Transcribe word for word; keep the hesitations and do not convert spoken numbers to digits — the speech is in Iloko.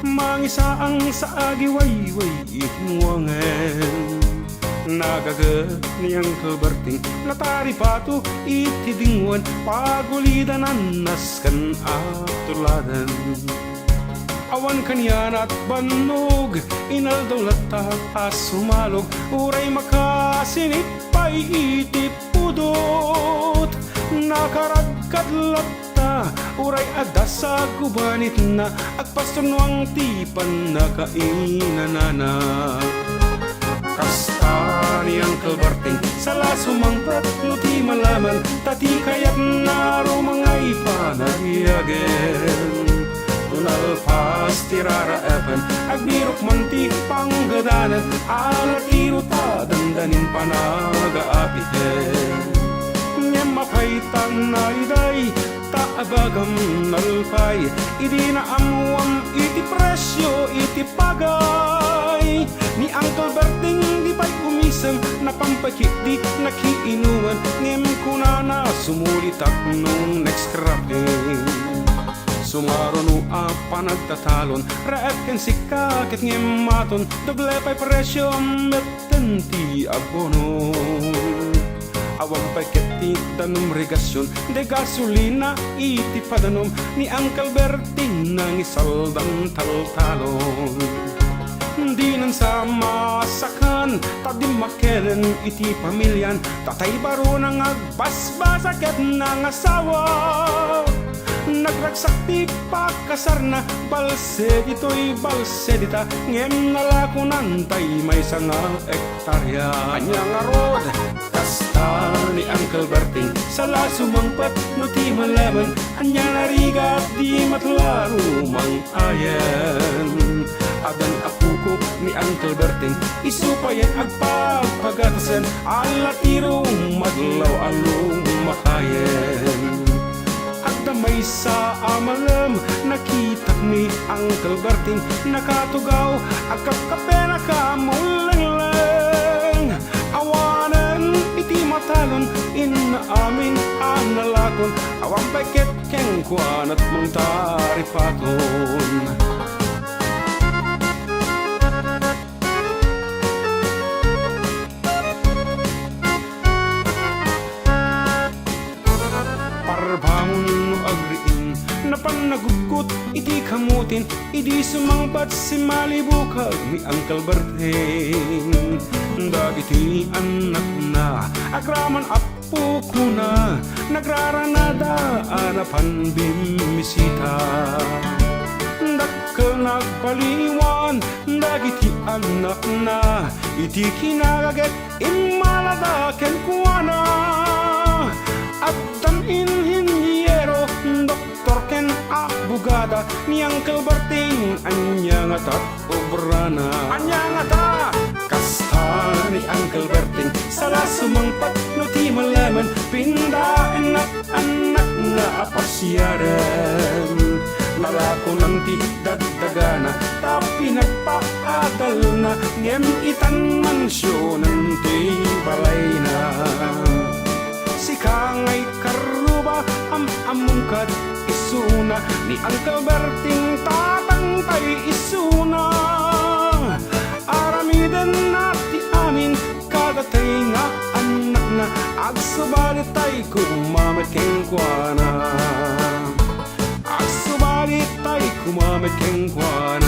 Mangisaang sa agiwayway iti nguangen. Nagaget ni Uncle Berting, nataripato iti dingoen, pagulidan a nasken a tuladen. Awan kanianat bannog, inaldaw latta a sumalog, uray makasinit pay iti pudot. Nakaradkad latta, uray adda sa gubanitna, agpasturnuang ti pannakainanana. Kasta ni Uncle Berting, sala sumangpet no ti malaman, ta ti kayatna rumangay panagyagen. No nalpas ti raraepen, agbirok man ti panggadanan, ala ti ruta dandanin panagaapiten. Ngem mapay ta naiday, ta abagam nalpay, idi naammoam iti presio iti pagay. Ni Uncle Berting di pay umisem, napampakit di nakiinuman, ngem kunana sumulitak no next cropping. Sumaruno a panagtatalon, raep ken sika ket ngem maton, doble pay presio met ten ti abono. Awan pay ket ti danum regasion, de gasolina iti padanom, ni Uncle Berting nangisaldan taltalon. Dinan sa masakan, ta dimmakenen iti pamilian, tatay barona nga agbasbasa ket nangasawa. Nagragsak ti pakasarna, balse ditoy, balse dita, ngem nalakonan tay maysa nga hektarya. Ania ngarud, kasta ni Uncle Berting, sala sumangpet no ti malaman, ania narigat di met la rumang-ayen. Addan a pukok ni Uncle Berting, isu payen agpagpagatasen, ala ti rumadlaw a lumakayen. Adda maysa a malem, nakitak ni Uncle Berting, nakatugaw, agkapkape, nakamulengleng. Awanen iti matalon, inna amin a nalakon, awan pay ket kenkuana mangtaripaton. Parbangon no agriing, napan nagudkot iti kamutin, idi sumangpet simmalibukag ni Uncle Berting. Dagiti annakna, agraman a pukona, nagraranada a napan bimmisita. Dakkel nagpaliwan dagiti annakna iti kinagaget, immalada kenkuana. Addan inhiniero, doktor ken abogada, ni Uncle Berting ania ngata obrana. Ania ngata? Kasta ni Uncle Berting, sala sumangpet no ti malaman, pindaennak annakna a pasiaren. Nalakonan ti dagdagana, ta pinagpaadalna, ngem itan mansionen ti balayna. Sika ngay karruba, am-ammom kad isuna, ni Uncle Berting tatang pay isuna. Aramidenna ti amin kadatay nga annakna, agsubalitay koma met kenkuana. Agsubalitay koma met kenkuana.